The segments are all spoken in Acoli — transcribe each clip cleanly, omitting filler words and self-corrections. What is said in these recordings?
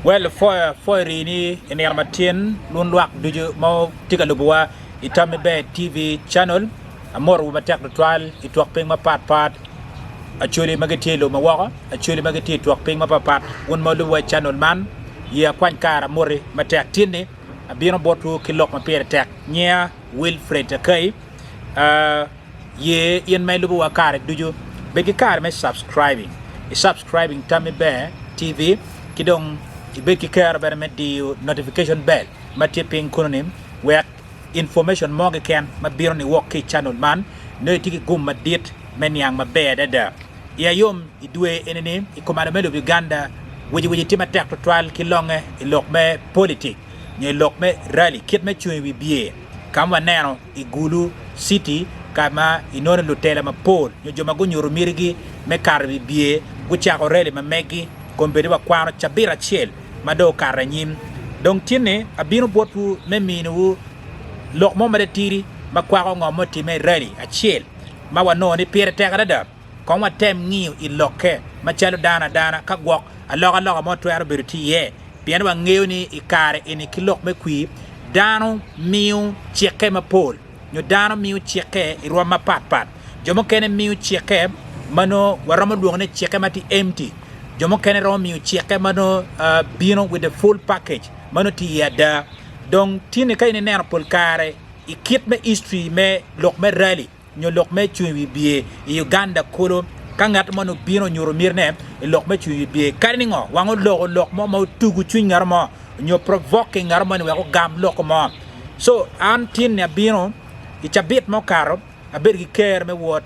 Well apwoyo apwoyo rini i nino matin lun lwak ducu ma tye ka lubowa i Tammi Ber TV channel. Amotowu matek tutwal i twok piny mapat pat, acholi ma gitye i lobo ma woko, acholi ma gitye i twok piny mapat pat, wun ma wulubowa i channel man, ye akwany kare amoti matek. Tin-ni abino botwu ki lok ma pire tek. Nyinga Wilfred Akai. Uh, ye in ma ilubowa kare ducu, bed ki kare me subscribing. I subscribing Tammi Ber TV ki dong ibed ki kero bene me diyo notification bell ma tye piny kunu-ni wek information mo keken ma bino niwok ki i channel man nongo itye ki gum madit me niang maber adada. Iya yom i dwe eni-ni i kom-alo me lobo Uganda wici wici tye matek tutwal ki longe i lok me politik nyo i lok me rally kit me cung i wi bye ka ma waneno i Gulu city ka ma inongo ni lutela mapol nyo jo ma gunyuto mitigi me kato i wi bye gucako rally ma megi kombeddi wakwano cabit acel ma dong okato anyim. Dong tinni abino botwu me minowu lok mo matitidi ma kwako ngo ma otimme i rally acel ma wanongo ni pire tek adada. Kong watem ngiyo i lokke macalo dano adana ka gwok alokaloka mo twero bedo tye iye, pien wangeyo ni i kare eni ki lok me kwir dano miyo cikke mapol nyo dano miyo cikke i rwom mapat pat. Jo mukene miyo cikke ma nongo waromo lwongo ni cikke ma tye empty. Jo mukene romo miyo cikke ma nongo bino with the full package ma nongo tye iye ada. Dong tye-ni ka in ineno pol kare i kit me history me lok me rally nyo lok me cung i wi bye i Uganda kulu, ka ngat moni obino onyuto mitine i lok me cung i wi bye kadi ni ngo wang oloko lok mo ma otugo cwiny ngat mo nyo provoking ngat moni wek ogam lok mo. So an tin-ni abino i cabit ma okato abedo ki ker me wot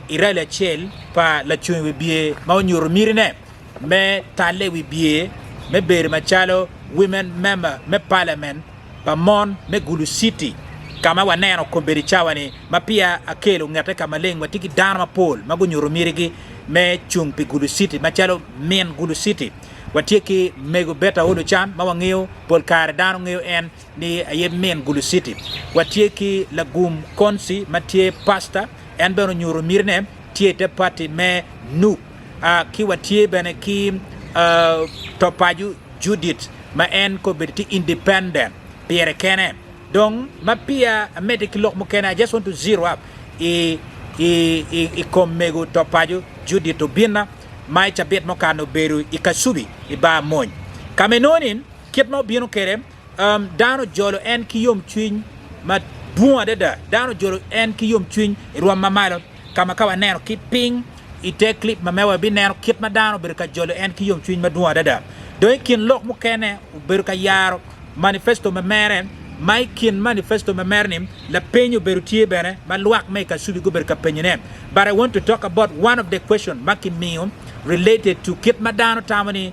i rally acel pa lacung i wi bye ma onyuto mitine me talle i wi bye me bedo macalo women member me parliament pa mon me Gulu City ka ma waneno kombeddi cawa-ni ma peya akelo ngete ka maleng watye ki dano mapol ma gunyuto mitigi me cung pi Gulu City macalo min Gulu City. Watye ki Mego Betta Olucan ma wangeyo pol kare dano ngeyo en ni aye min Gulu City. Watye ki Lagum Konsi ma tye pastor en bene onyuto mitine tye i te party me nup ki watye bene ki Topaco Judith ma en kobedo tye independent pire kene. Dong ma peya amedde ki lok mukene I just want to zero up i i kom mego Topaco Judith Obinna ma i cabit mukano obedo i Kasubi i bar mony. Ka ma inongo ni kit ma obino kwede dano ojolo en ki yomcwiny madwong adada, dano ojolo en ki yomcwiny i rwom ma malo ka ma ka waneno ki piny i te clip ma mewa wabineno kit ma dano obedo ka jolo en ki yomcwiny madwong adada. Dong i kin lok mukene obedo ka yaro manifesto ma mere ma i kin manifesto ma mere-ni lapeny obedo tye bene ma lwak me i Kasubi gubedo ka penyone. But I want to talk about one of the question ma kimiyo related to kit ma dano tamo ni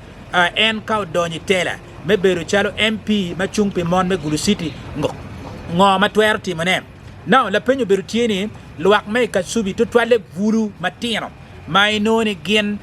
en ka odonyo i tela me bedo calo MP ma cung pi mon me Gulu City ngo ma twero timone. Now lapeny obedo tye ni lwak me i Kasubi tutwalle bulu matino ma inongo ni gin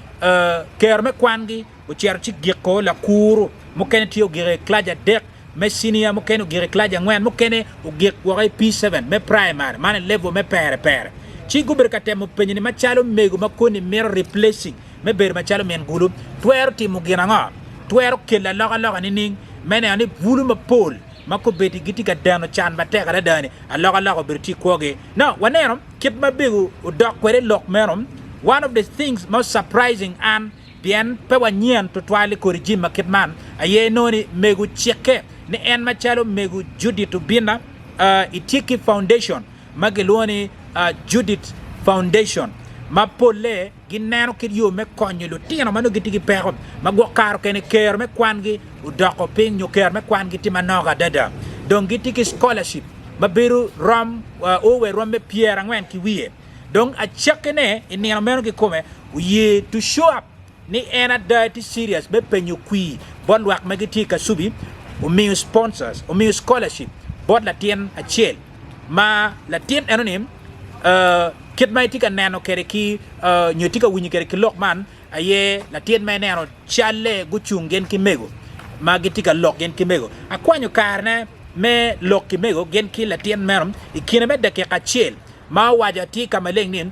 kero me kwangi ocito ci giko lakuru mukene tye ogiko i kilaci adek me cinia mukene ogik i kilaci angwen mukene ogik woko i P7 me primary man i level me pere pere ci gubedo ka temo penyo ni macalo mego ma koni mito replacing me bedo macalo min gulu twero timo gin ango? Twero kelo alokaloka nining me neno ni bulu mapol ma kobeddi gitye ka deno can matek adada-ni alokaloka obedo tye i kwogi? Now, waneno kit ma Bego odok kwede i lok meno. One of the things ma surprising an pien pe wanyen tutwal i kodi jami ma kit man aye inongo ni mego cikke ni en macalo mego Judith Obinna uh, itye ki foundation ma gilwongo ni uh, Judith Foundation ma polle Gineno kit yo me konyo lutino ma nongo gitye ki peko ma gwok kare okene kero me kwangi odoko piny nyo kero me kwangi tye manok adada. Dong gitye ki scholarship ma bedo rom o wa i rwom me pyerangwen ki wiye. Dong acakkine i nino meno kikome oye to show up ni en ada etye serious me penyo kwir bot lwak ma gitye i Kasubi omiyo sponsors omiyo scholarship bot latin acel ma latin enoni Kit ma itye ka neno kwede ki nyo itye ka winyo kwede ki lok man aye latin ma ineno calle gucung gin ki mego ma gitye ka lok gin ki mego. Akwanyo karene me lok ki mego gin ki latin meno i kine me dakika acel ma owaco atir ka maleng ni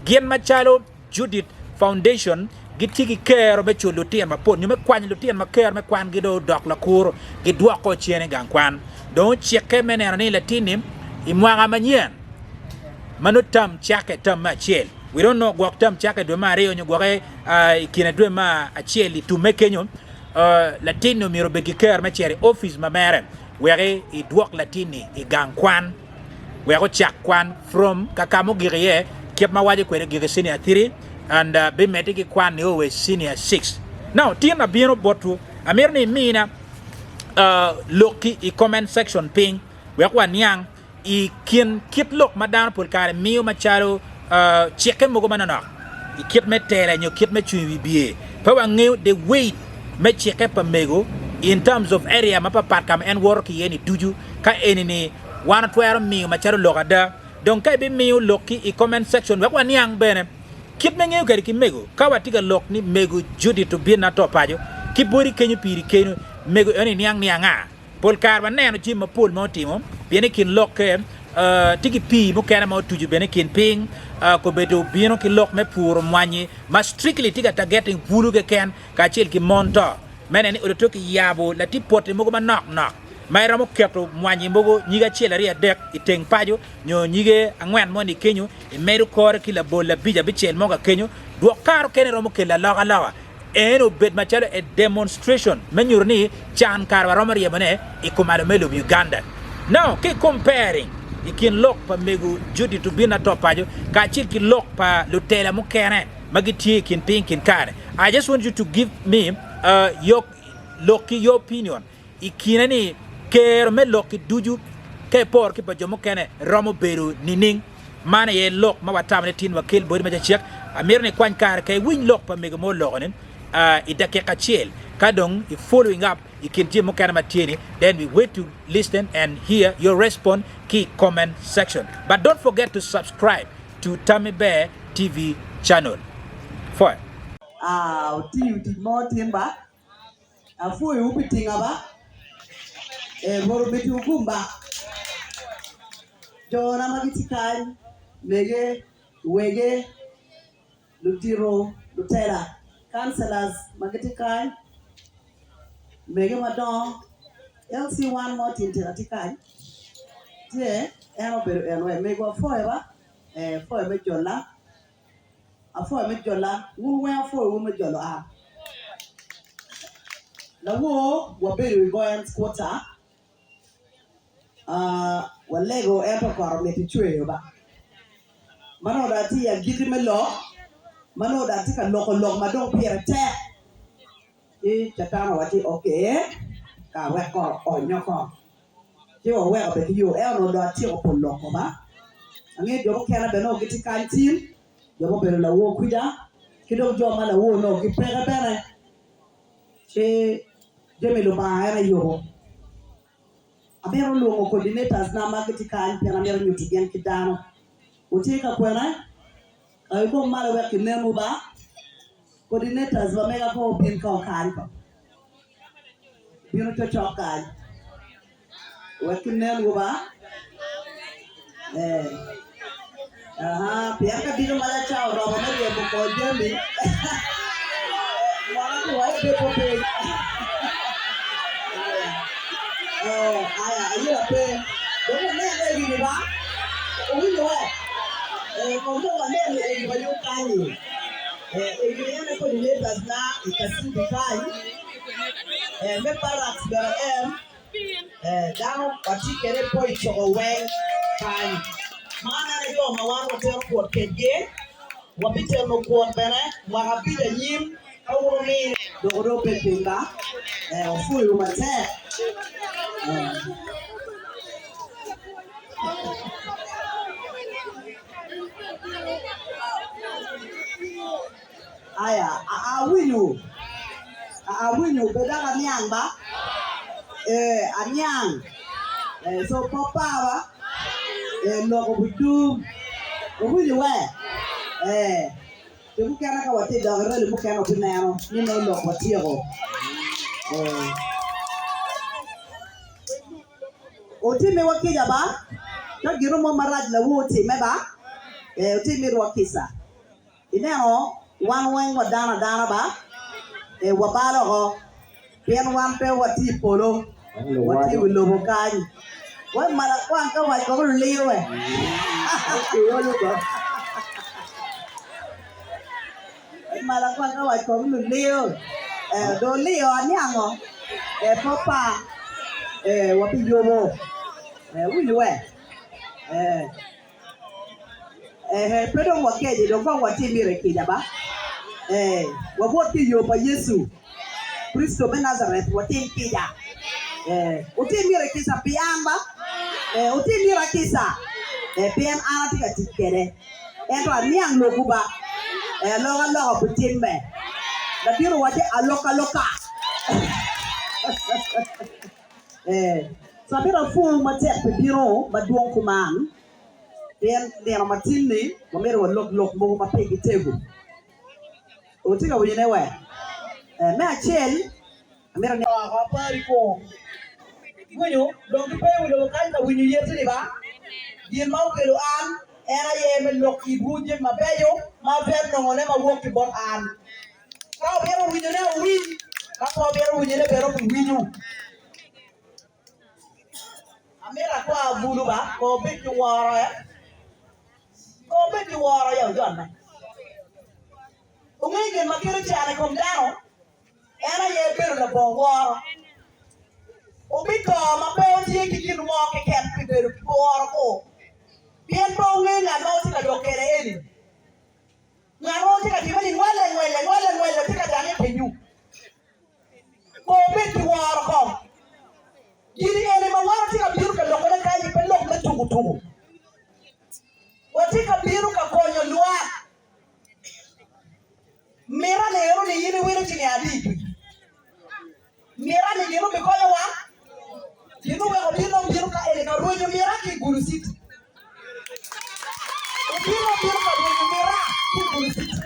gin macalo Judith Foundation. gitye ki kero me culo lutino mapol nyo me kwanyo lutino ma kero me kwangi dong odok lakuru gidwoko cen i gang kwan. Dong ocikke me neno ni latinni i mwaka manyen ma nongo tam cakke tam me acel, we don't know gwok tam cakke i dwe me aryo nyo gwokke i kine dwe me acel i tumme kenyo, latinni omyero obed ki kero me cito i opic ma mere wek idwok latinni i gang kwan. Wek ocak kwan from ka ka ma ogik iye kit ma waco kwede ogik i senior 3 and bimedde ki kwan nio wa i senior 6. Now tin abino botwu amito ni imina lokki i comment section piny wek waniang i kin kit lok ma dano pol kare miyo macalo cikke mogo manonok i kit me tela nyo kit me cwinyo wi bye. Pe wangeyo the weight me cikke pa mego in terms of area mapapat ka ma en woto ki iye ni ducu ka eni ni Wan watwero miyo macalo lok ada. Dong ka ibimiyo lokki i comment section wek waniang bene kit me ngeyo kwede ki mego. Ka watye ka lok ni mego Judith obinna to paco ki boti kenyo piri keno, mego eno iniang ni anga? Pol kare waneno jami mapol ma otimo pien i kin lokke tye ki pii mukene ma otuco bene i kin piny kobedo obino ki lok me puro mwanyi ma strictly tye ka targeting bulu keken kacel ki mon to me neno ni odoto ki yabo lati poti mogo manok nok. ma iromo keto mwanyi mogo nyige acel aryo adek i teng paco nyo nyige angwen moni kenyo, imedo kore ki labol abic abicel mo ka kenyo, dwok kare okene romo kelo alokaloka. Eno obed macalo a demonstration me nyuto ni can kare waromo ryemone i kumalo me lobo Uganda. Now ki comparing i kin lok pa mego Judith Obinna to paco kacel ki lok pa lutela mukene ma gitye i kin piny kin kare, I just want you to give me your lok ki your opinion. I kine ni, kero me lokki ducu ka iporo ki pa jo mukene romo bedo nining? Man aye lok ma watamo ni tin wakel boti macacek. Amito ni ikwany kare ka iwiny lok pa mego ma oloko-ni i dakika acel, ka dong i following up i kin jami mukene ma tye-ni, then we wait to listen and hear your response ki i comment section. But don't forget to subscribe to Tammy Bear TV channel. Foy. Aa, otiyo tic mo tin ba. Apwoyowu pi tinga ba. Ee, Rwot omitiwu gum ba. Jona ma gitye kany, mege, wege, ludito, lutela, councillors ma gitye kany, mege madongo, LC one mo tin tika tye kany, tye, en obedo en wek mego apwoyo ba, ee, apwoyo me jola. Apwoyo me jola, wun weng apwoyowu me jolo an. Lawor wabedo i Goyans Quarter, walego ento kot omiti cweyo ba. Ma nongo dong atye i agikki me lok, ma nongo dong atye ka loko lok ma dong pire tek, ci Catan owacci okay, kara wek kot oony oko. Ci waweko bene ki yo, en onongo dong atyeko pol loko ba. Angeyo jo mukene bene onongo gitye kany tin, jo ma obedo lawor kwija, ki dong jo ma lawor onongo gipeke bene. Ci jami Lubanga en aye yubo. Amito lwongo coordinators na ma gitye kany pien amito nyuto gin ki dano. Wutye ka kwene? Ka wugom malo wek kinenwu ba. Coordinators ma mega kong obin kong kany kong. Bino cocok kany wek kinenwu ba. Eh. Aha, pien ka dito malac ca oromo me ryemo kor jami, ngona ki wa ibebo piny. Aya. Eh, aya, ayela pe. Dong wanene gini ba? Wuwinyo we? Eh, kong dong wanene eni wa yo kany-nyi. Eh, eni en aye coordinators na i Kasubi kany, eh, me barracks bene en, eh, dano watye kwede i point coko weng kany. Man en aye jo ma wan watero kwot kedgi, wabiteno kwot bene mwaka abic anyim ka wun wumine. Dok wudong wubed piny ba, eh, wapwoyowu matek. Eh. Aya, awinyo, awinyo, be dok aniang ba? Ee, aniang. Ee, so pe wupar ba? Ee, lok obidum. Wuwinyo we? Ee, jo mukene ka watye dok i rally mukene wubineno ni nongo lok watyeko. Ee. Wutimiwa kica ba, ka gino mo marac lawu otimme ba, ee, wutimirwa kica. Ineno? Wan weng wa dano adana ba, ee wabalo oko, pien wan pe watye i polo, watye i wi lobo kany. Wek malakwang ka wac kong luliyo we. Wek malakwang ka wac kong luliyo. Eh, dong oliyo aniango. Eh, pe opar. Eh, wabiyubo. Eh, wuwinyo we? Eh. Ee, pe dong wakeco, dong kong watimire kica ba. Ee, wabwot ki i yo pa Yecu Kricito me Najaret, watim kica. Ee, wutimire kica pi an ba. Ee, wutimira kica, ee, pien an atye ka tic kwede. Ento aniang lokwu ba. Ee, alokaloka pi timme. Ladit owacci, Alokaloka. Ee, co amito apwowu matek pi bino madwong kuman, pien nino matin-ni wamito walok lok mogo ma pigi tego. Wutye ka winyone we? Ee, me acel, amito ni. Oko apari kwo. Iwinyo? Dong gipe i wi lobo kany ka winyo yeti-ni ba? Gin ma okelo an, en aye me lok itwu jami mabeco ma wutwero nongone ma wok ki bot an. Ka wumito winyone, wuwiny, ka pe wumito winyone bene wubiwinyo. Amito akwa bulu ba, kong wubed ki woro ya, kong wubed ki woro ya ojonne. Wungeyo gin ma kelo can i kom dano? En aye bedo labongo woro. Wubito ma pe wutye ki gin mo keken pi bedo ki woro ku, pien pe wungeyo ngat ma wutye ka dok kwede eni. Ngat mo tye ka time ni ngwelle ngwelle ngwelle ngwelle tye ka dange kenyu. Kong wubed ki woro kong. Gin eni ma wan watye ka bino ka lokone kany pe lok me tuku tuku. Watye ka bino ka konyo lwak. Mita ni eno ni in iwilo ciling adi i dwe? Mira ni gin obikonyowa? Gin oweko obino obino ka eni ka rwenyo mira ki i Gulu City. Obino obino ka rwenyo mira ki i Gulu City.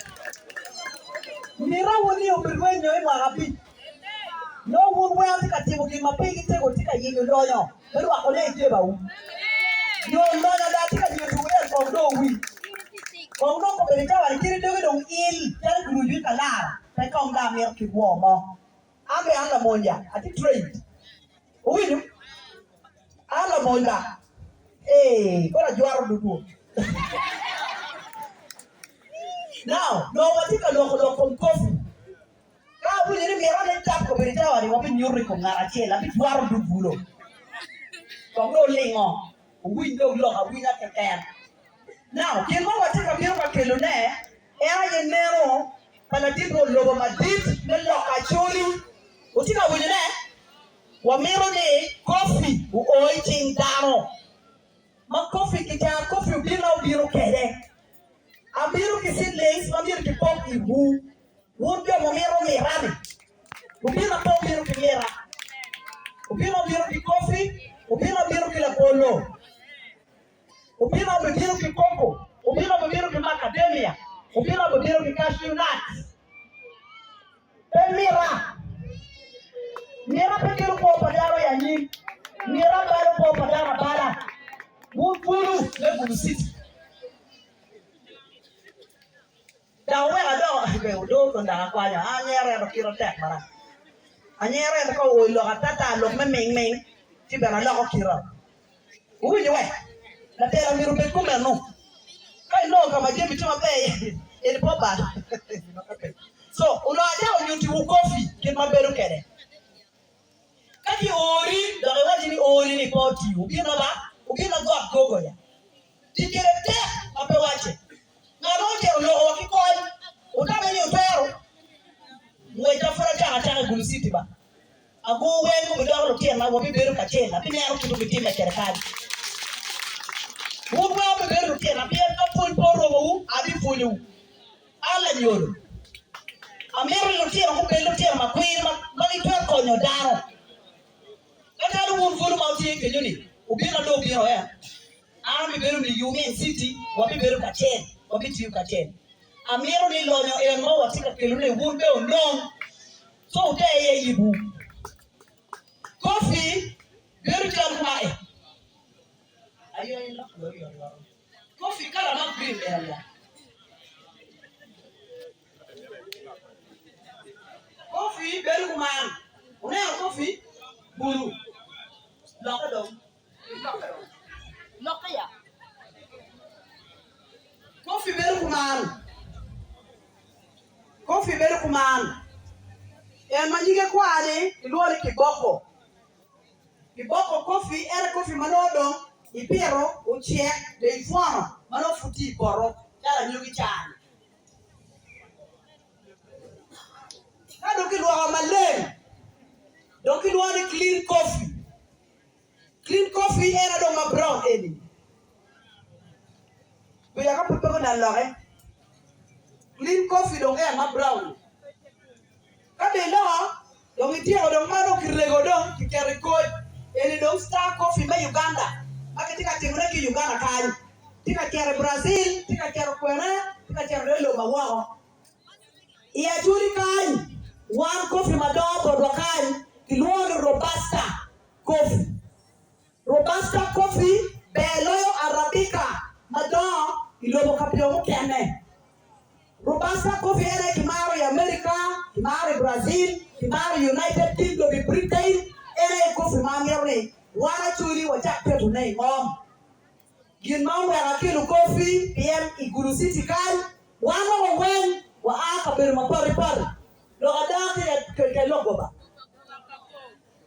Mira wun ni obirwenyo i mwaka abic. Nongo wun weng wutye ka timo gin ma pigi tego wutye ka yenyo lonyo me rwakone i jebawu. Nyo lonyo dong atye ka nyutowu en kong dong wuwiny. Kong dong kobedo i cawa-ni kite doge dong il calo girucu i kalara pe kong dong amito kit woo mo. An bene an lamony ya, atye trained. Wuwinyo? An lamony ba. Ee, koro ajwaro dudwo. Now, nongo watye ka loko lok kom kofi. Ka awinyo ni mito ni tap obedo i cawa-ni, wabinyuto i kom ngat acel, abijwaro dud bulo. Kong dong olingo, wuwiny dong lok awinya keken. Now, gin ma watye ka bino ka kelone, En aye neno pa ladit rwot lobo madit me loko Acholi. Wutye ka winyone? Wamito ni kofi oo i cing dano. Ma kofi kicar kofi obino obino kede. Abino ki seedlings ma myero kipok iwu. Wun jo mumito mira-ni, obino pe obino ki mira. Obino obino ki kofi, obino obino ki labolo. Obino obibino ki koko, obino obibino ki macadamia, obino obibino ki cashew nuts. Pe mita. Mita pe kelo kwo pa dano i anyim. Mita balo kwo pa dano abala. Wun bulu me Gulu City. Dok wek adok i odoo kun dok akwanyo, anyero ento kite tek mada. Anyero ento ka oo i lok atata, lok me ming ming, ci bene aloko kita. Wuwinyo we? Latela myero obed kumeno. Ka inongo ka ma jami tye maber iye, eni pe obalo. So, onongo acako nyutiwu kofi kit ma bedo kwede. Ka kiori dok iwaci ni ori ni pe otiyo, wubino ba, wubino got gogo ya. Tic kwede tek ma pe wacce. Ngat mo ocito oloko wa ki kony, wutame ni wutwero ngwecca pud acako acaka i Gulu City ba. Agur weng gubidoko lutinona, wabibedo kacel, abineno kit wubitimme kwede kany. Wun weng wubibedo lutinona, pien ka pwony pe oromowu, abipwonyowu. An lanyodo, amito ni lutino gubed lutino makwiri ma gitwero konyo dano. Macalo wun bulu ma wutye kenyo-ni, wubino dong wubino en, an abibedo miyowu me City, wabibedo kacel, wabitiyo kacel. Amito ni lonyo en ma watye ka kelone wun bene wunong. Co wute iye yibwu. Kofi bedo cal kumae. Kofi kala ma green en ya. Kofi bedo kuman. Wuneno kofi? Bulu. Lokke dong. Lokke dong. Lokke ya. Kofi bedo kuman. Kofi bedo kuman. En ma nyige kwar-ni kilwongo ni kiboko. Kiboko kofi en aye kofi ma nongo dong ipito ocek dong ipwono ma nongo pud tye i poto calo anyogi ca-ni. Ka dong kilwoko maleng, dong kilwongo ni clean coffee. Clean coffee en aye dong ma brown eni. Kuya ka pud pe gunen loke. Clean coffee dong en ma brown ni. Ka dong iloko, dong ityeko dong ma dong kirego dong kiketo i koc. Eni dong Star Coffee me Uganda ma kitye ka timone ki i Uganda kany. Tye ka cito i Brazil, tye ka cito kwene, tye ka cito dong i lobo ma woko. I Acholi kany, wan coffee ma dongo botwa kany kilwongo ni Robusta coffee. Robusta coffee ber loyo Arabica ma dongo i lobo kabedo mukene. Robusta coffee en aye kimaro i America, kimaro i Brazil, kimaro i United Kingdom, i Britain. En aye coffee ma amito ni wan Acholi wacak ketone i ngom. Gin ma oweko akelo coffee pien i Gulu City kany wan woko weng wa a kabedo mapati pati. Lok ada ki ki lok goba.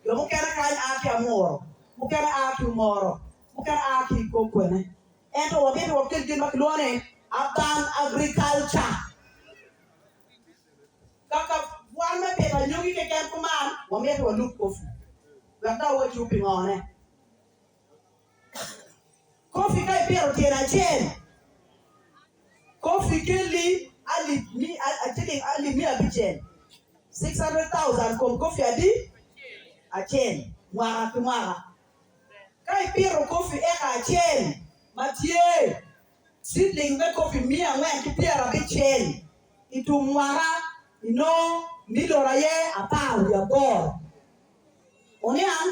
Jo mukene kany a ki Amuro, mukene a ki Omoro, mukene a ki i kor kwene. Ento wamito wakel gin ma kilwongo ni urban agriculture. Kaka wan me pito anyogi keken kuman, wamito walub coffee. Wek dong awacciwu pingone. Kofi ka ipito tyene acel, kofi kelli alip ciling alip miya abicel, 600,000, kom kofi adi? Acel, mwaka ki mwaka. Ka ipito kofi eka acel ma tye seedling me kofi miya angwen ki pyerabicel i tum mwaka, inongo milion aye apar wiye aboro. Oniang?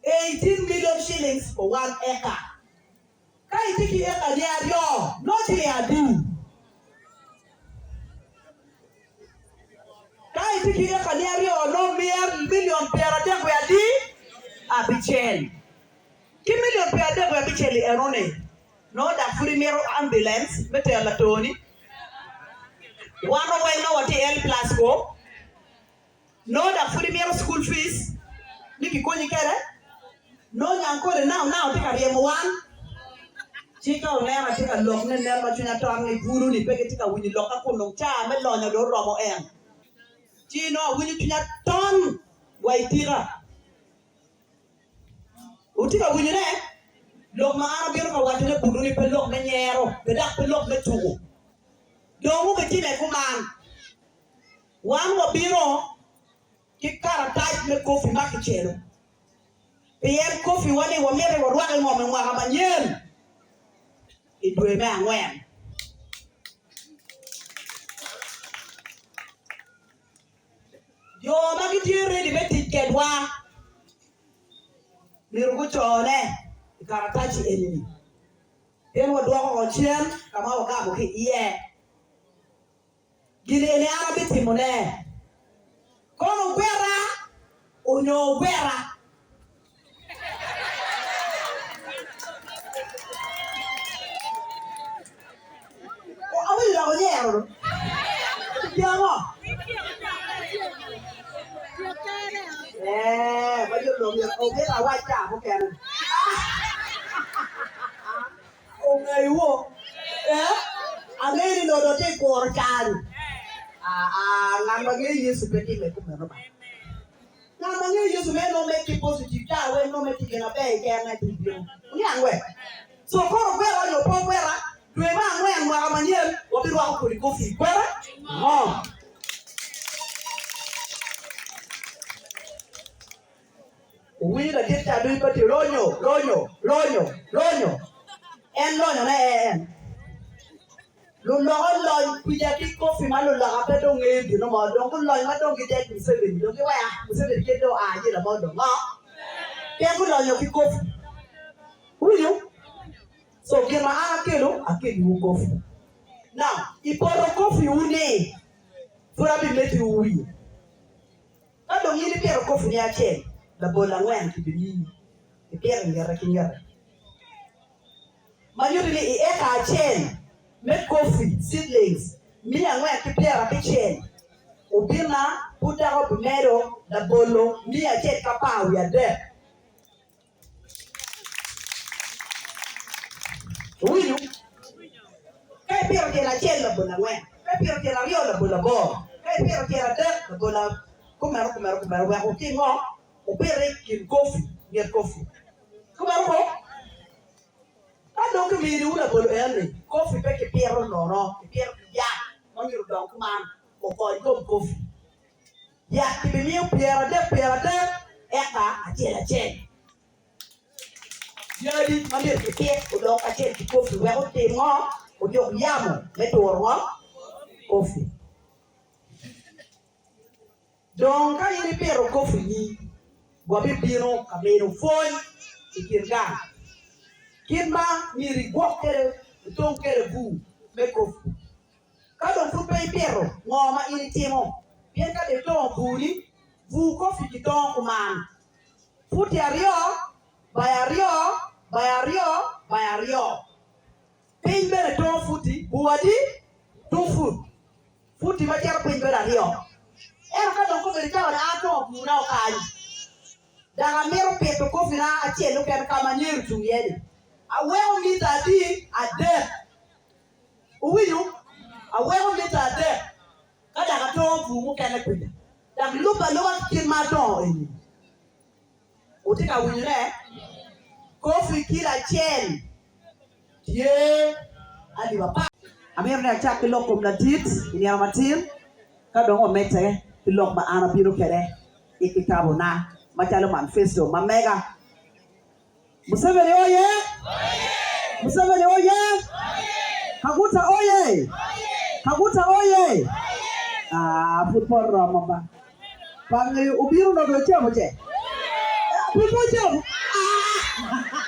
18 million shillings for one acre. Ka itye ki eka ni aryo, nongo ciling adi? Ka itye ki eka ni aryo, nongo million 30 wiye adi? Abicel. Ki million 30 wiye abicel-li enoni, nongo dok pud imito ambulance me tero latoni. Wan weng nongo watye i L plus ko. Nongo dok pud imito school fees ni kikonyi kwede? Nongo nyangkole now now tye ka ryemo wan? Ci ka oneno atye ka lok ne nen ma cwinya tot ni bulu ni pe gitye ka winyo lokka kun dong caa me lonyo dong oromo en. Ci nongo awinyo cwinya ton wa i tika. Wutye ka winyo ne? Lok ma an abino ka waco ne bulu ni pe lok me nyero pe dok pe lok me tuku. Dong wubitime kuman. Wan wabino ki karatac me kofi ma kicelo, pien kofiwa-ni wamito ni warwak i ngom i mwaka manyen i dwe me angwen. Jo ma gitye redi me tic kedwa myero gucone i karatac eni-ni, pien wadwoko woko cen ka ma wagamo ki iye. Gin eni an abitimone, kono ogweta onyo ogweta. Awinyo dok onyero do. Pi ango? Ee, ma jo dong myero omito awac ca mukene. Ongeyo eh, angeyo ni nongo dong tye i kuro can. Aa, ngat ma ngeyo Yecu pe timme kumeno ba. Ngat ma ngeyo Yecu mere nongo med ki positive ca weng nongo med ki gin maber keken pi bino. Wuniang we? So koro gwera nyo pe ogwera, dwe me angwen mwaka manyen wabirwako kodi kofi kwede ngo? Owinyo ladit ca ducu pe tye lonyo, lonyo, lonyo, lonyo. En lonyone ee en. Luloka olony kwica ki kofi ma luloka pe dong ngeyo gino mo. Dong gulony ma dong gidek Museveni dong giwea Museveni kit dong oa jela mo dong ngo? Pien gulonyo ki kofi. Uwinyo? So gin ma an akelo, akeliwu kofi. Now, i poto kofiwu ni. Pud abimeddiwu wiye. Ka dong in ipito kofini acel, labolo angwen kibimiyi, ipito i ngete ki ngete. Ma nyuto ni i eka acel me kofi, seedlings, miya angwen ki pyerabicel, obinna pud dok obimedo labolo miya acel ki apar wiye adek. Wuwinyo? Ka ipito tyen acel labolo angwen, ka ipito tyen aryo labolo aboro, ka ipito tyen adek labolo kumeno kumeno kumeno wek wutim ngo? Wupite i kin kofi, nget kofi. Kumeno ko? Ka dong kiminiwu labolo eno-ni, kofi pe kipito nono, kipito ki yat ma myero odong kuman okony kom kofi. Yat kibimiyo pyeradek pyeradek, eka acel acel. Yadi ma myero kipit odong kacel ki kofi wek otim ngo? Ojuk yamo me turo ngo? Kofi. Dong ka in ipito kofini, wabibino ka mino pwony i kin gang kit ma myero igwok kwede, itong kwede bur me kofi. Ka dong pud pe ipito, ngo ma in itimo? Pien ka dong itongo bur-ni, bur kofi kitongo kuman, futi aryo by aryo by aryo by aryo. Piny bene tongo futi bur adi? Two foot. Futi ma cito piny bedo aryo. Ento ka dong kobedo cawa-ni an atongo burna okany, dok amito pito kofina acel mukene ka ma anyero ocung iye-ni, aweko mita adi? Adek. Wuwinyo? Aweko mita adek ka dok atongo bur mukene kwija, dok lubbe aluba ki kit ma atongo eni. Wutye ka winyone? Kofi kilo acel tye alip apar. Amito ni acak ki lok kom ladit i nino matin, ka dong wamedde ki lok ma an abino kwede i kitabona macalo manifesto ma mega. Museveni oye! Museveni oye! Kaguta oye! Kaguta oye! Ah, pud pe oromo ba. Pa ngeyo obino onongo dong ocamo ce? Pud pe ocamo? Ah!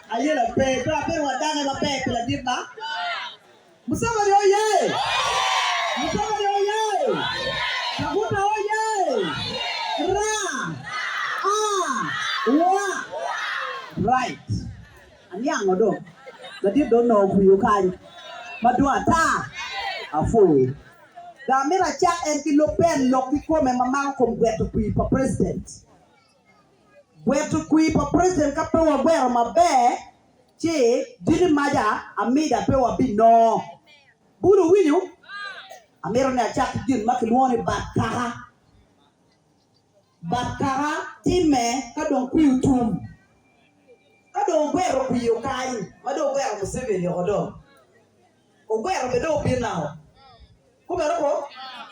Ayela pe, pe abedo wadange maber pi ladit ba. Museveni oye! Museveni oye! Kaguta oye! Ra! A! Wa! Right. Aniango dong. Ladit dong onongo okwiyo kany madwong ata. Apwoyo. Dong amito acak en ki lub pen lok kikome ma mako kom gweto kwir pa president. Gweto kwir pa president ka pe wagwero maber ci diki maca amida pe wabinongo. Bulu wuwinyo? Amito ni acak ki gin ma kilwongo ni bat kaka. Bat kaka timme ka dong kwir otum. Ka dong ogwero kwir okany ma dong ogwero Museveni oko dong. Ogwero bene dong obino nao. Kumeno ko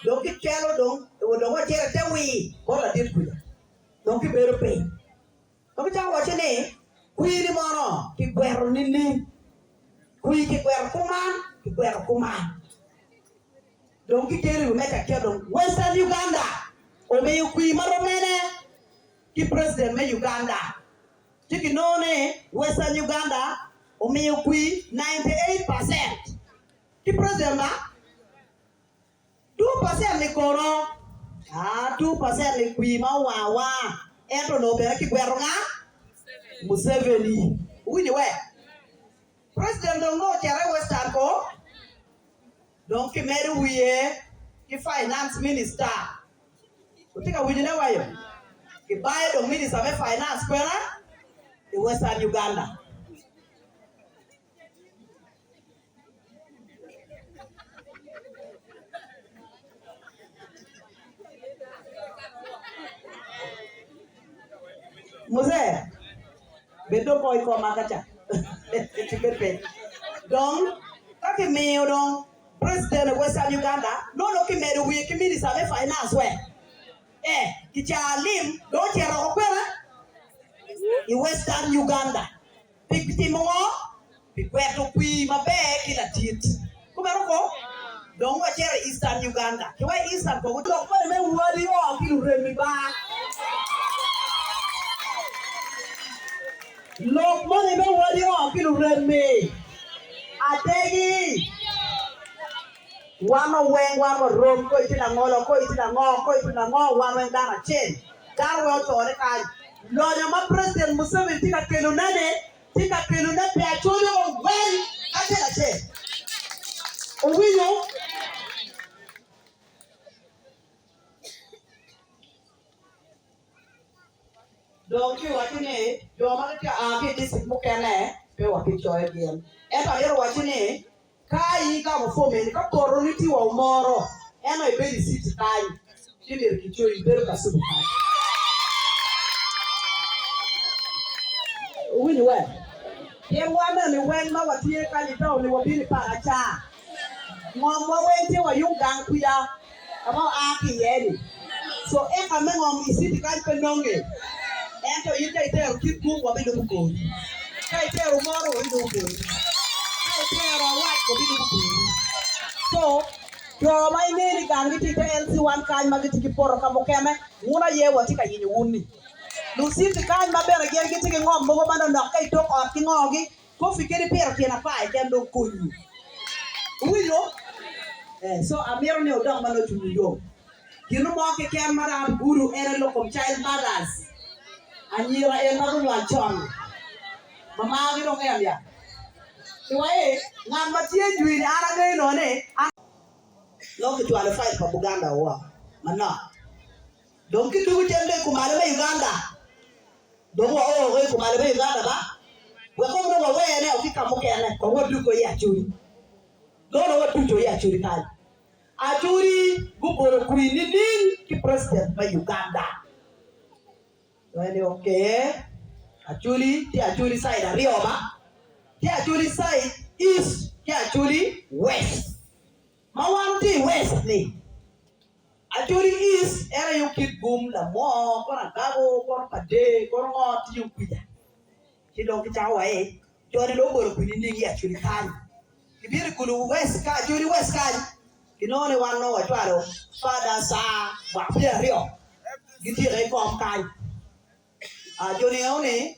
dong kicelo dong dong wacito i te wir bot ladit kuca. Dong kibedo piny. Dong kicako wacce ni, Kwir-ni mono kigwero nining? Kwir kigwero kuman, kigwero kuman. Dong kikelo i wi me kace dong Western Uganda omiyo kwir ma rom mene ki president me Uganda. Ci kinongo ni Western Uganda omiyo kwir 98 percent ki president ma Two pacent ni kono? Aa, two pacent ni kwir ma owang awanga, ento onongo bene kigweto nga? Museveni. Wuwinyo we? President dong nongo ocito i Western ko, dong kimedo wiye ki finance minister. Wutye ka winyone wayo? Kibayo dong minister me finance kwena i Western Uganda. Muzee, bed dong kong i koma ka ca ci bed piny. Dong ka kimiyo dong president i Western Uganda nongo dong kimedo wiye ki minister me finance we eh kicaa lim dong ocito woko kwene i Western Uganda. Pi timo ngo? Pi gweto kwir maber ki ladit. Kumeno ko? Dong wacito i Eastern Uganda. Ki wa i Eastern ko lok moni me wadi o ki luremi ba. Lok moni me wadi o ki luremi. Adegi. Wan weng wan warom, ko itye langolo, ko itye lango, ko itye lango, wan weng dano acel. Dano weng ocone kany. Lonyo ma President Museveni tye ka kelone-ni, tye ka kelone pi Acholi weng acel acel. Wuwinyo? Dong kiwacci ni jo ma gitye ka a ki i distrik mukene pe wabicoyo gin. Ento amito wacci ni ka in igamo fom eni, ka potoni tye wa omoro ento ibedo i citi kany, ci myero kicoyi ibedo Kasubi kany. Wuwinyo we? Pien wan eni weng ma watye kany i taun-ni wabino i pakaca. Ngomwa weng tye wa yung gang kwica ka ma oa ki iye-ni. So eka me ngom i citi kany pe nonge. Ento in ka itero kit gum wabilubo kori. Ka itero moro wabilubo kori. Ka itero awac wabilubo kori. So jo ma ingeyo ni ganggi tye i te LC1 kany ma gitye ki poto ka mukene, wun aye watye ka yenyo wun-ni. Luciti kany ma bene gin gitye ki ngom mogo manonok ka i tok ot ki ngogi, Kofi kadi piro tyen apar keken dong konyi. Wuwinyo? Eh, so amito ni wudok ma nongo cwinywu yom. Gin mo keken ma dok abigudo en aye lok kom child mothers, anyira en ma gunywal con, ma margi dong en ya. Ci wa ee, ngat ma tye jwi ni an angeyo nongo ni an. Nongo kicwalo file pa Buganda woko manok. Dong kidwogo cen dong i kumalo me Uganda. Dong wao woko i kumalo me Uganda ba? Wek kong dong wawene o ki ka mukene, kong wadug i Acholi. Dong dong watuco i Acholi kany. Acholi gubolo kwir nining ki president me Uganda? Dong en ni okay, Acholi tye Acholi side aryo ba? Tye Acholi side east ki Acholi west. Ma wan tye i west ni. Acholi East en aye okit gum lamwoo kono agago kono pader kono ngo tiyo kwica ci dong kicako wa i joni dong obolo kwir nining i Acholi kany kibino i kulu West ka Acholi West kany kinongo ni wan nongo wacwalo Fada Saa mwaka pyeraryo gityeke i kom kany joni eno ni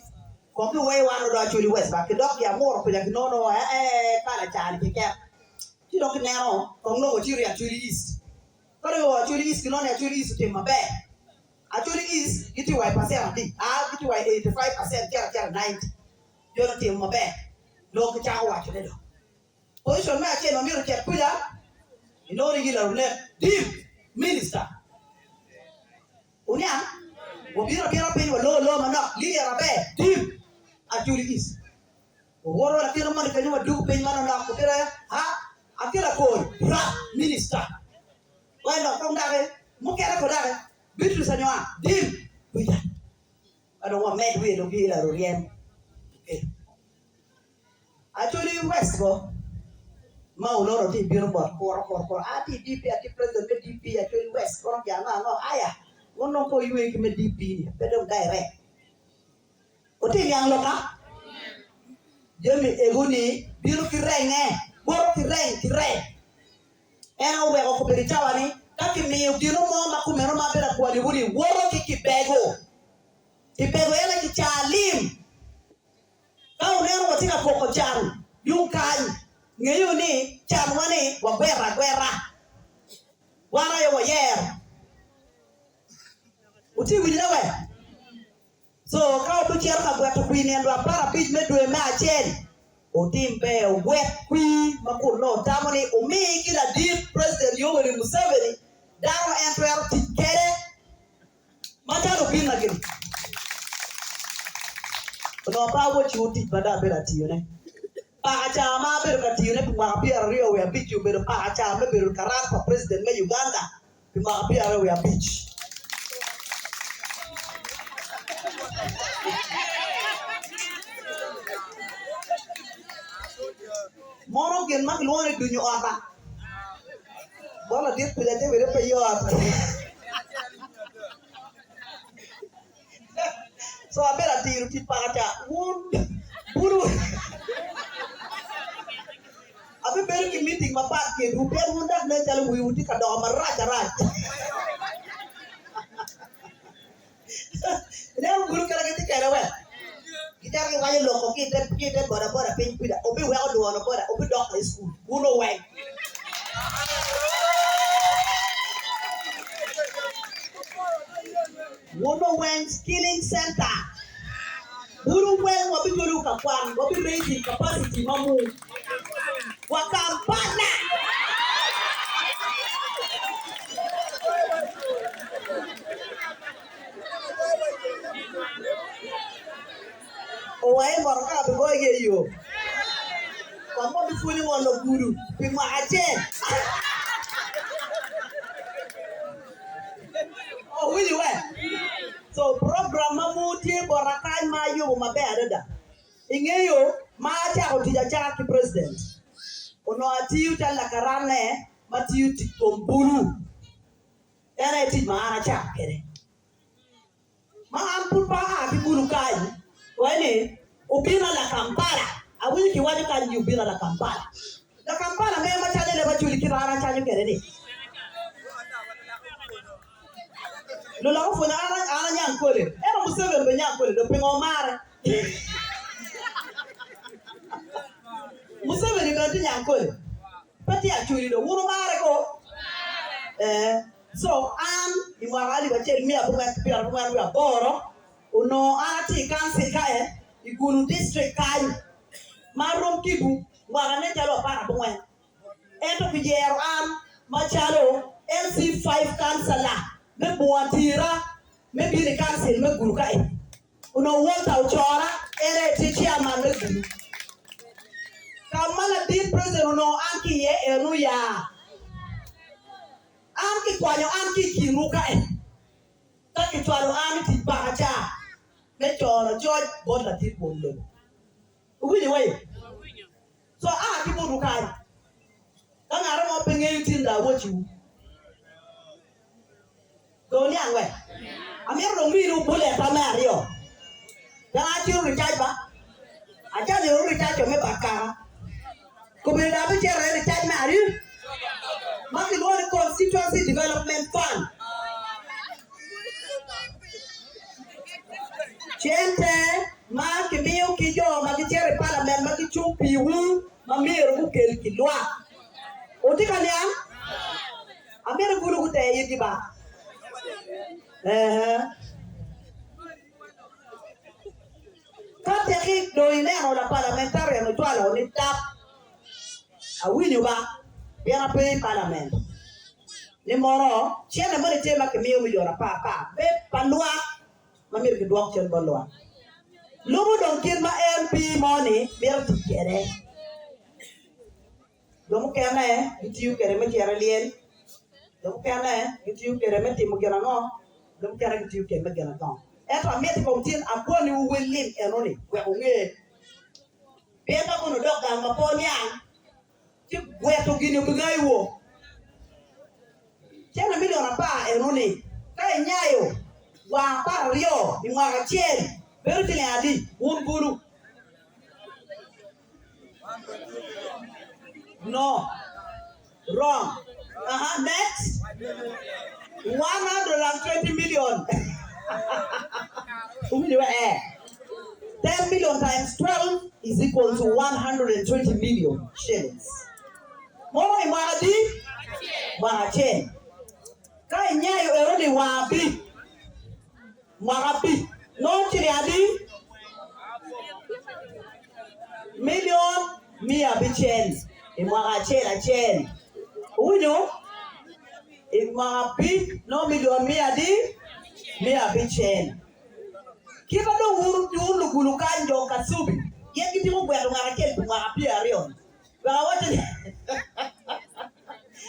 kong giweyo wan odong Acholi West ba kidok i Amuru kwica kinongo nongo ee kala cani keken ci dong kineno kong nongo wacito i Acholi East. Ka dong i Acholi East kinongo ni Acholi East otimo maber, Acholi East gitye wa i pacent adi? Aa gitye wa i 85% cito acita 90. Joni otimo maber. Dong kicako wacone dong. Position me acel ma myero ocit kwija inongo ni Hillary Onek dim minister. Wuniang? Wabino abina piny waloo loo manok Lilian Aber dim Acholi East. Wawoto wa latin moni kenyo wadwogo piny manonok watye ha Akelo akol rap minister wai lok kong daki mukene ko daki Beatrice Anywar dim kwica ka dong wamed wiye dong ki Hillary Oryem okelo Acholi West ko ma oloro tye bino bot kuro kuro kuro atye i DP atye president me DP Acholi West kono gin ango ango aya wun dong pe wuywe ki me DP ni pe dong direct Wutye niang lok-ka? Jami ego-ni bino ki renge, woto ki reng ki reng. En aye oweko kobedo i cawa ni ka kimiyo gino mo ma kumeno ma abedo akwaniwu ni woto ki kibego. Kibego en aye kicaa lim. Ka wuneno watye ka koko can yung kany, ngeyo ni canwa ni wagwero agwera. Wan aye wayero. Wutye winyo ne we? Co ka wubicito ka gweto kwir nino aparabic me dwe me acel, wutim ber wugwet kwir ma kun nongo wutamo ni wumi ki ladit President Yoweri Museveni dano ma en twero tic kwede macalo obinna gini. Onongo pe awocciwu tic ma dong abedo atiyone. Paka ca ma abedo ka tiyone pi mwaka pyeraryo wiye abic-ci obedo paka ca me bedo karan pa President me Uganda. Pi mwaka pyeraryo wiye abic. Mono gin ma kilwongo ni dunyo ot-ta bot ladit pile tye wede pe yot. So abedo atiro tic paka ca wun bulu abibedo ki meeting mapat kwedwu pien wun dok nen calo wiwu tye ka doko marac arac. Ineno bulu kit ma gitye kwede we? Gicito giwaco lok ki i te boda boda piny kwija, wubiweko dwono boda wubidok i cukul wun weng. Wun weng skilling center. Bulu weng wabijolo ka kwan, wabi raising capacity ma mu wa Kampala. Owaye motoka bigoyo ki i yo. Kong wabipwonyo ngolo gudo pi mwaka acel. Owinyo we? So program ma mu tye bota kany ma ayubo maber adada. Ingeyo ma acako tic acaka ki president, onongo atiyo calo lakaranne ma tiyo tic kom bulu. En aye tic ma an acako kwede. Ma an pud pe aa ki Gulu kany, waci ni, Obina Lakampala. Awinyo kiwaco kany ni obina Lakampala. Lakampala mere macalo i leb Acholi kit ma an acanyo kwede ni. Lulok opwonyo an an Anyankole, ento Museveni bene Nyankole dong pingo omare? Museveni bene tye Nyankole, pe tye Acholi dong wun wumare ko? Ee. Co an i mwaka alip acel miya abongwen ki pyerabongwen wiye aboro, onongo an atye i kancil kae i Gulu District kany ma arom kibu mwaka nen calo aparabongwen. Ento kiyero an macalo LC5 Councillor me Bunga Tira me bino i kancil me Gulu kae. Onongo Walter Ocora en aye tye chairman me Gulu. Ka ma ladit president onongo an ki iye eno ya. An kikwanyo an ki i kinwu kae, ka kicwalo an i tic paka ca me cono coc bot ladit won lobo. Wuwinyo wai? Co aa ki botwu kany, ka ngat mo pe ngeyo tin dong awocciwu. Dong wuniang wek? Amito dong miniwu buleta me aryo. Dong acito ricac ba? Acajo ricaco me bat kaka. Kobedo dong abicito i ricac me aryo ma kilwongo ni Constituency Development Fund. Cente ma kimiyo ki jo ma gicito i palament ma gicung piwu ma myero gukel ki lwak. Wutye ka niang? Amito bulu guter itgi ba. Ee. Ka teki dong ineno lapalamentarian ocwalo ni tap, awinyo ba, pien ape i palament, ni mono cente moni tye ma kimiyo milion apar apar me pa lwak ma myero kidwok cen bot lwak. Lubo dong kit ma MP moni mito tic kwede. Jo mukene gitiyo kwede me cito i lyel, jo mukene gitiyo kwede me timo gin ango, jo mukene gitiyo kwede me gin ango. Ento amiti kong tin akwaniwu wel lim enoni wek wunge. Pien ka kono odok gang ma pe oniang, ci gweto gin-ni obingayi-wo. Cente milion apar enoni ka inyayo wang 12 i mwaka acel bedo ciling adi? Wun bulu. No. Wrong. Aha, next. 120 million. Uwinjo eh. 10 million times 12 is equal to 120 million shillings. Mono i mwaka adi? Mwaka acel. Ka inyayo ero ni wang abic, Mwaka abic nongo ciling adi? Milion miya abicel i mwaka acel acel. Wuwinyo? I mwaka abic nongo milion miya adi? Miya abicel. Kit ma dong wun wun lugulu kany jo Kasubi gin gitiko gweto ngat acel pi mwaka pyeraryo-ni. Wek awacci ni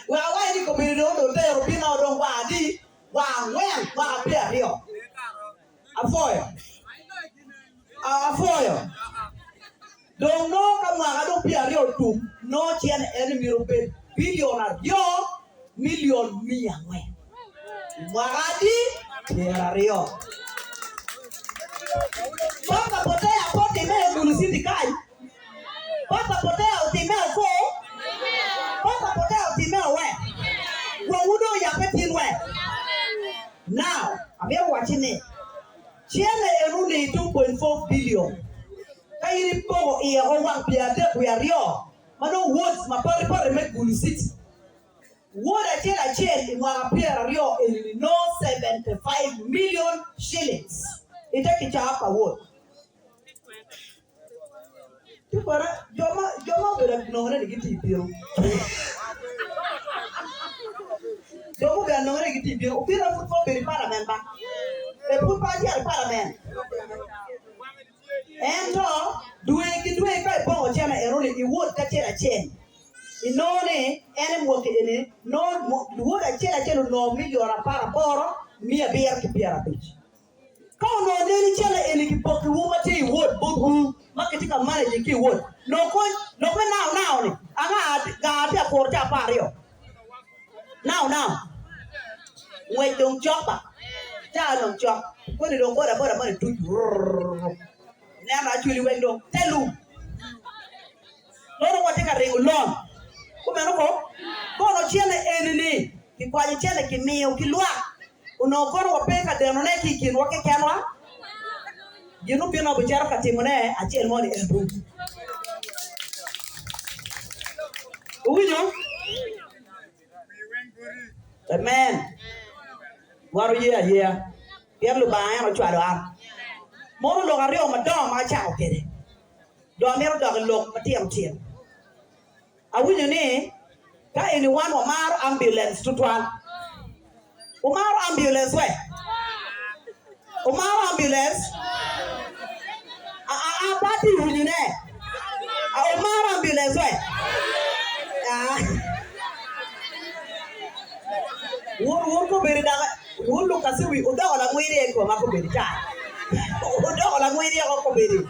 wek awaci ni kombeddi dong onongo otero bino dong wa adi? Wa angwen mwaka pyeraryo. Apwoyo. Apwoyo. Dong nongo ka mwaka dong pyeraryo otum, nongo cene eni myero obed bilion aryo milion miya angwen. I mwaka adi? Pyeraryo. Paka potea pe otimme i Gulu City kany. Paka potea otimme oko. Paka potea otimme owe. Wangwu dong oyabbe tin we. Now, amito wacci ni, cene eno-ni 2.4 billion, ka in ipoko iye o wang pyeradek wiye aryo ma nongo wards mapatipati me Gulu City, ward acel acel i mwaka pyeraryo eni-ni nongo 75 million shillings. shillings i te kicaa pa wod. Ci kono jo ma jo ma obedo anongone ni gitye i bino. Jo ma obedo anongone ni gitye i bino. Obino pud pe obedo i palament ba. E pud pe acito i palament. Ento dwe ki dwe ka ibongo cene enoni iwot ki acel acel inongo ni en i mwaki eni nongo wod acel acel onongo milion aparaboro miya abiro ki pyerabic. Ka onongo neni cene eni kipokiwu ma tye i wod botwu ma kitye ka managing ki i wod, nongo kony lok me now now ni anga gar tye akuro ca 12 now now ngwec dong cok ba ca dong cok koni dong boda boda moni tuc rrrr ineno acwali weng dong te lum. Nongo watye ka ringo lon. Kumeno ko, kono cene eni-ni kikwanyo cene kimiyo ki lwak, onongo kono wape ka denone ki i kinwa kekenwa? Gin obino obicito ka timone acel mo ni en rum. Wuwinyo? Amen. Wan oye ayeya, pien Lubanga en ocwalo an. Mono lok aryo madongo ma acako kwede. Dong amito dok i lok matino tino. Awinyo ni ka eni wan wamaro ambulance tutwal. Wumaro ambulance we? Wumaro ambulance? Aa, pe atye ka winyone. Wumaro ambulance we? Aa. Wun wun kobedo dok wun lukasiwi wudoko langwir iye koma kobedo ca. Wudoko langwir iye ko kobedo.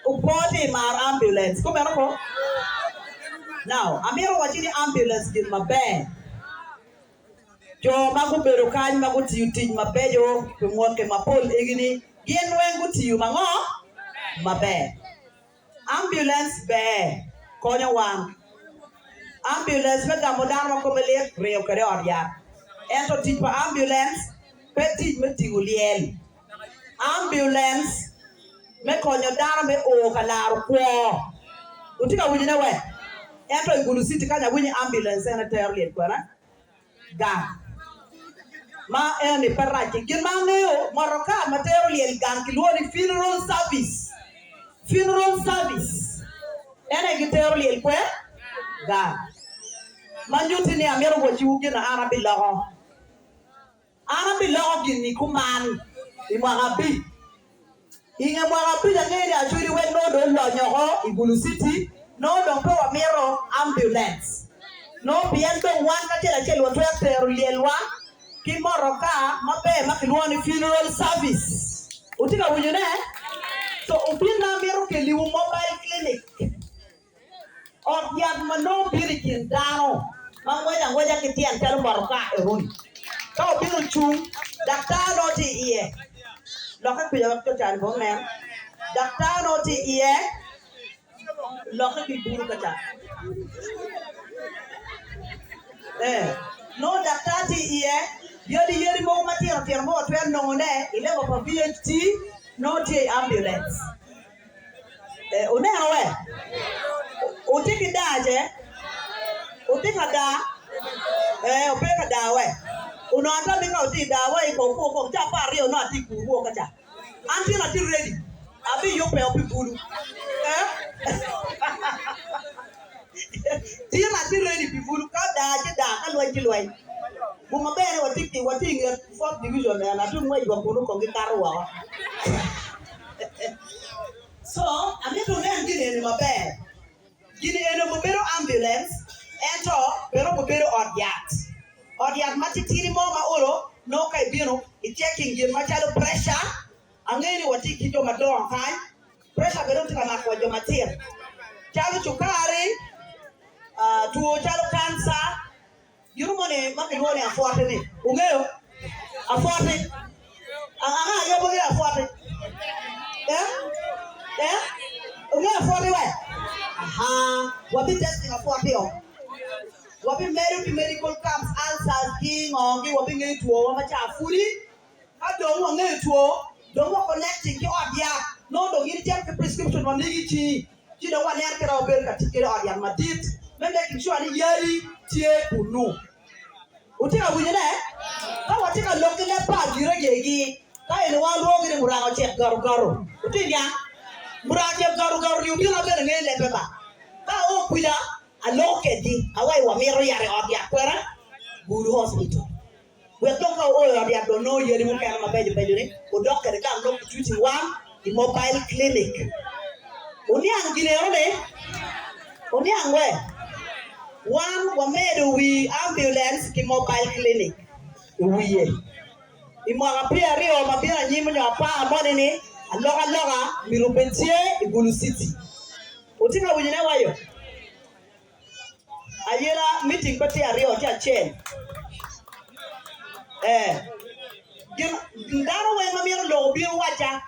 Opo tye i maro ambulance kumeno ko? Now amito wacci ni ambulance gin maber. Jo ma gubedo kany ma gutiyo tic mabeco pi mwaki mapol egini gin weng gutiyo ma ngo? Maber. Ambulance ber konyo wan. Ambulance me gamo dano ma kome lit ringo kwede i ot yat. Ento tic pa ambulance pe tic me tingo lyel. Ambulance me konyo dano me o ka laro kwo. Wutye ka winyone we? Ento i Gulu City kany awinyo ambulance ene tero lyel kwene. Gang ma eni pe rac-ci. Gin ma angeyo, motoka ma tero lyel gang kilwongo ni funeral service. Funeral service en aye gitero lyel kwe gang. Ma nyutti ni amito wacciwu gin ma an abiloko. An abiloko gin-ni kuman i mwaka abic. I nge mwaka abic angeyo ni Acholi weng nongo dong olony oko i Gulu City, nongo dong pe wamito ambulance. Nongo pien dong wan kacel acel watwero tero lyelwa ki motoka maber ma kilwongo ni funeral service. Wutye ka winyone? So obinna amito keliwu mobile clinic. Ot yat ma nongo bino i kin dano ma ngweco angweca ki tyen calo motoka eroni. Ka obino ocung, daktar nongo tye i iye. Lokke kwica wek co-cani bene onen. Daktar nongo tye i iye, lokke ki i buru ka ca. Ee, nongo daktar tye i iye, yadi yadi mogo matino tino ma watwero nongone i level pa VHT nongo tye i ambulance. Wuneno we? Wutye ki daa ce? Wutye ka daa? Ee, wupe ka daa we? Onongo ata ni ka wutye i daa wa i kor kwo kong ca 12 onongo atye i kur ka ca. An tin atye ready. Abiyubbe o pi bulu. Ee? Tin atye ready pi bulu. Ka daa ci daa, ka lweny ci lweny. Gum maber ni watye ki watye i nget fourth division eno atye ngwec wa kunu kong gikato woko. So, amito wunen gin eni maber. Gin eni obedo ambulance, ento bene obedo ot yat. Ot yat matitidi mo ma olo nongo ka ibino i checking gin macalo pressure, angeyo ni watye ki jo madongo kany, pressure bene dong tye ka mako wa jo matino, calo cukari, two calo cancer, Gino moni ma kilwongo ni apwotti-ni, wungeyo? Apwotti. Anga aye pe ngeyo apwotti? Eh? Eh? Wungeyo apwotti we? Aha, wabi testing apwotti-o. Wabimedo ki medical camps, ulcers ki ngo-gi, wabingeyo twowa ma ca pudi. Ka dong wangeyo two, dong wa connecting ki ot yat, nongo dong in icito ki prescription ma megi i cingi, ci dong waneno kit ma wabedo ka tic kwede i ot yat madit me making sure ni yadi tye kunnu. Wutye ka winyone? Ka watye ka lok ki leb pa. Gire gegi. Ka eni wan lwongo gi ni muranga ocek garu garu. Wutye niang? Muranga ocek garu garu ni obino abene ngeyo lebbe ba. Ka ao kwija aloko kedgi awaci wamito yat i ot yat kwene Gulu Hospital. Wek dong ka wuo i ot yat dong nongo yadi mukene mabeco beco ni wudok kwede gang dong kitreating wan i mobile clinic. Wuniang gin eno ni? Wuniang we? Wan wamedo wi ambulance ki mobile clinic i wiye. I mwaka pyeraryo ma bino anyim nyo apar moni-ni, alokaloka myero obed tye i Gulu City. Wutye ka winyone wayo? Ayela meeting pe tye aryo tye acel. Ee, gin dano weng ma mito lok obin wacca.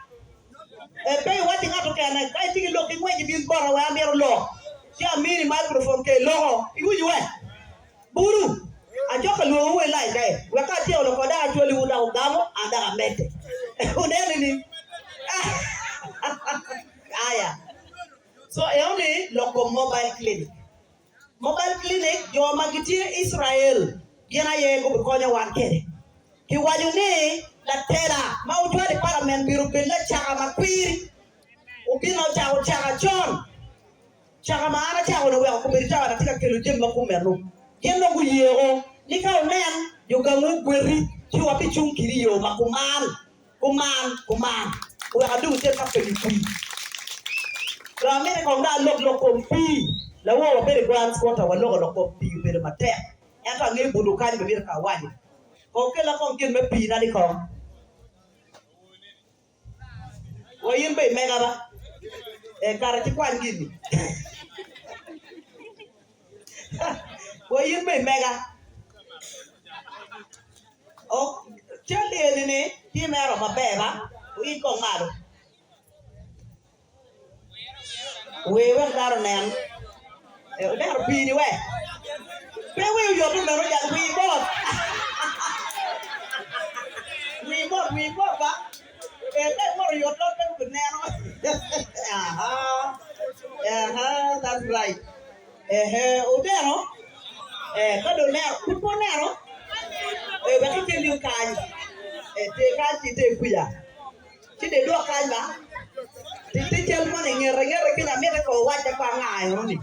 Ee, pe iwacci ngat okene. Ka itye ki lok ki ngwec ibin bota wek amito lok. Ci amini microphone ka iloko. Iwinyo we? Bulu, acok ka lwongowu i lain kae, wek ka atyeko lok kode acwaliwu dok wugamo, an dok amedde. Wunen nining? Aya. So enoni lok kom mobile clinic. Mobile clinic jo ma gitye Israel gin aye gubikonyo wan kwede. Kiwaco ni latela ma ocwalo i palament myero obed lacaka makwiri, obino ocako caka con. Caka ma an acako-ni oweko kobedo cawa atye ka kelo jami ma kumeno. Gin dong guyeko ni ka wunen jo gangwu ogweti, ci wabicung kidi i yo ma kuman, kuman, kuman, oweko adong cen ka penyo pii. Dong amito kong dong alok lok kom pii. Lawor wabedo i Grants Quarter waloko lok kom pii obedo matek. Ento angeyo buto kany bene mito ka awaco. Kong kella kong gin me pii-na ni kong. Wa in be imega ba? Ee kara ci kwany gini. Wa in be imega. Ok, cal eni ni tye mero maber ba? Oit kong malo. Wer wek dano onen. Oneno pii-ni we. Pe wi oyot omeno jal wi mot. Wi mot, wi mot ba. Eh, ka imot oyot lot pe obineno. Aha. Aha, that's right. Ehe, oneno? Eh, ka dong oneno, pud pe oneno? Eh, wek ikelli kany. Eh, ter kany ci iter kwica. Ci dong idwok kany ba. Tic te cal moni i ngete ngete kany amite ko owacca ko anga eno ni.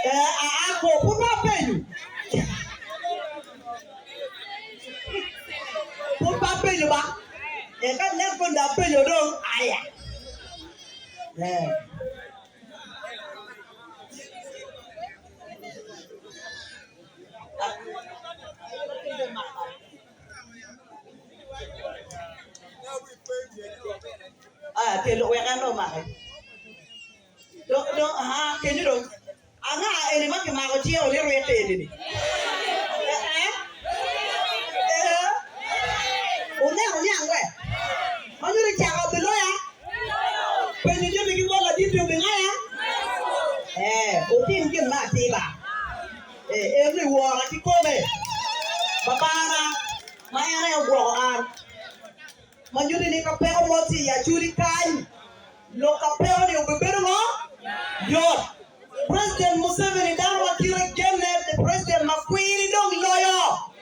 Ee aa ko pud pe apenyo. Pud pe apenyo ba. Ee ka inen kong dong apenyo dong aya. Ee. Aya kel wek en dong omake. Dong dong aha kenyo dong anga eni ma kimako ciko ni rwite eni ni? Eh eh eh wuneno niang we ma nyuto ni cako biloya penyo jami ki bot ladit-ti obingaya eh wutim gin ma atir ba. Ee, en ni Wora kikome, Babana, ma en aye ogwoko an, ma nyuto ni ka peko mo tye i Acholi kany, lok ka peko-ni obibedo ngo? Yot. President Museveni dano ma kite genne, the president ma kwiri dong loyo.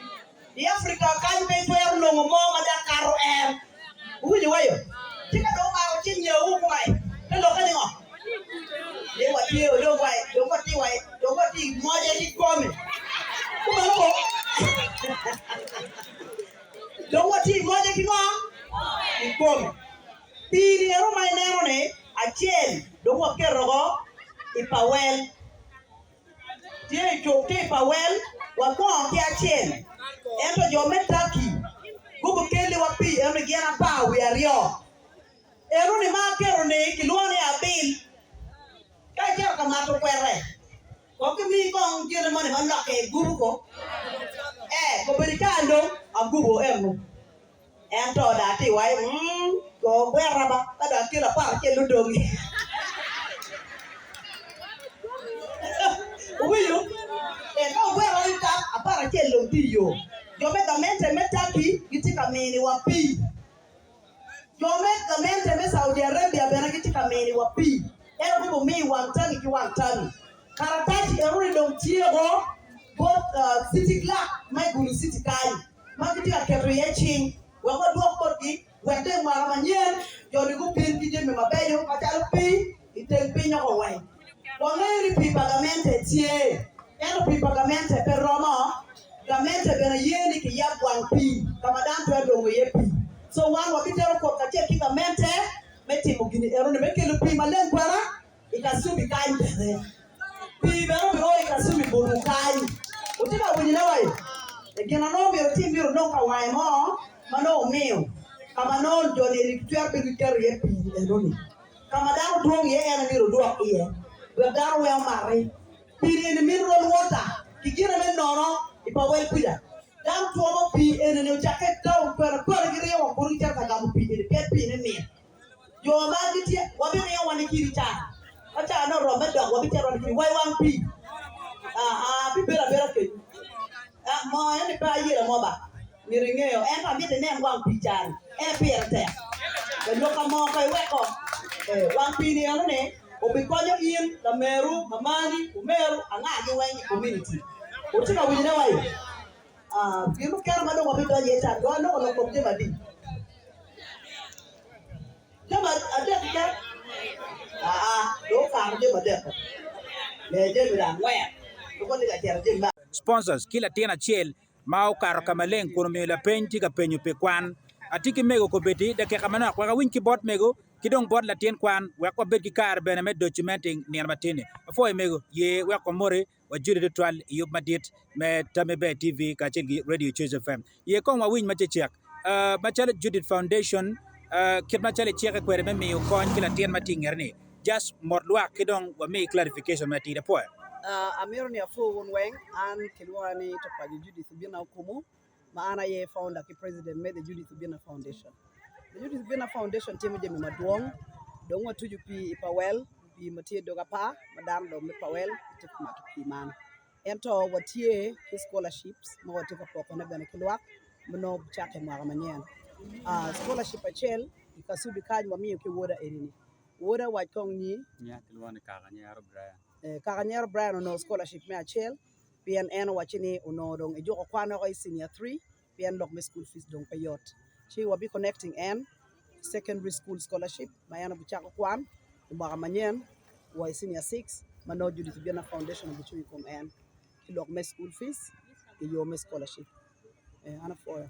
I Africa kany pe itwero nongo mo ma dok kato en. Wuwinyo wayo? Ci ka dong omako ci nyewu wai, te lokke ni ngo? Ni watye dong wai, dong watye wai, dong watye i moce kikome. Kumeno ko? Dong watye i moce ki ngo? Kikome. Pii-ni eno ma ineno-ni acel dong waketo oko i pawel. Tye i cuk tye i Pawel, wakwongo ki acel, ento jo me Turkey gubikelliwa pii eno-ni gin apar wiye aryo. Eno-ni ma aketo-ni kilwongo ni abil. Ka icito ka mato kwete, kong gimiyi kong gine moni ma lokke igubo ko. Ee, kobedo icaa dong agubo eno. Ento dong atye iwaci, Mm, go gweta ba, ka dong akelo apar acel odongi. Wuwinyo? Eh, ka ogweta ni tap, apar acel dong tye i yo. Jo me gamente me Turkey gitye ka miniwa pii. Jo me gamente me Saudi Arabia bene gitye ka miniwa pii. Ento gubo miyo wang tangi ki wang tangi. Karatac enoni dong tyeko bot uh, city clerk ma i Gulu City kany. ma gitye ka keto iye cing. Wek wadwok botgi, wek dong i mwaka manyen jo-ni gubin ki jami mabeco macalo pii i teng piny oko weng. Wangeyo ni pii pa gamente tye, ento pii pa gamente pe romo. Gamente bene ye ni kiyab wang pii ka ma dano twero dongo iye pii. So wan wabitero kwot kacel ki gamente me timo gini enoni me kelo pii maleng kwena i Kasubi kany bene. Pii bene obio i Kasubi botwu kany. Wutye ka winyone wai? E gin ma nongo myero wutim myero wunong ka wange mo ma nongo wumiyo ka ma nongo jo-ni eni gitwero bedo giketo iye pii enoni. Ka ma dano dwong iye en aye myero wudwok iye wek dano weng omati. Pii eni mineral water ki gine me nono i pa wel kuca. Dano twomo pii enini ocakke i taun kwena kwena giringo wa kunu gicito ka gamo pii eni pien piine mit. Jo ma gitye, wabiringo wan ikidi ca. Ka ca nongo oromo me dok wabicito wan ikidi wa i wang pii. Aa, bibedo abeda kenyu. Ah, moo eni pe ayela mo ba, myero ingeyo, ento amito inen wang pii ca-ni, en pire tek. Lalwok ka moo ko iweko. Eh, wang pii-ni eno-ni obikonyo in, lameru, mamani, omeru, anga-gi weng i community. Wutye ka winyone wai? Ah, gin mukene ma dong wabidonyo iye ca, dong aloko lok kom jami adi? Jami adek keken? Aa, dong okato jami adek-ko. Lee jami dong angwen. Dong watye ka cito jami me. Sponsors, ki latin acel ma okato ka maleng kun omiyo lapeny tye ka penyo pi kwan. Atye ki mego kobeddi dakika manok wek awiny ki bot mego ki dong bot latin kwan wek wabed ki kare bene me documenting nino matin-ni. Apwoyo mego, ye wek wamoti. Wajoli tutwal i yub madit me Tammi Ber TV kacel ki Radio Choice FM. Ye kong wawiny macecek. Uh, macalo Judith Foundation, uh, kit macalo icike kwede me miyo kony ki latin ma tye i ngete ni, just mot lwak ki dong wami clarification ma tidi. Apwoyo. Uh, amito ni apwo wun weng. An kilwonga ni Topaji Judith Obinna Okumu, ma an aye founder ki president me The Judith Obinna Foundation. The Judith Obinna Foundation timo jami madwong, dong watuco pii i Pawel, pii ma tye i dog apar ma dano dong me Pawel gitye ka mato pii man. Ento watye ki scholarships ma watye ka pokone bene ki lwak ma nongo cakke i mwaka manyen. Ah, scholarship acel i Kasubi kany wamiyo ki woda eni-ni. Woda wac kong nyi? Nya kilwongo ni Kaka Nyero Brian. Eh, Kaka Nyero Brian onongo scholarship me acel. pien en owacci ni onongo dong ejuko kwan woko i senior three pien lok me school fees dong pe yot. Ci wabi connecting en secondary school scholarship ma en obicako kwan i mwaka manyen wa i senior six ma nongo Judith Obiena Foundation obicung i kom en ki lok me school fees i yo me scholarship. An apwoyo.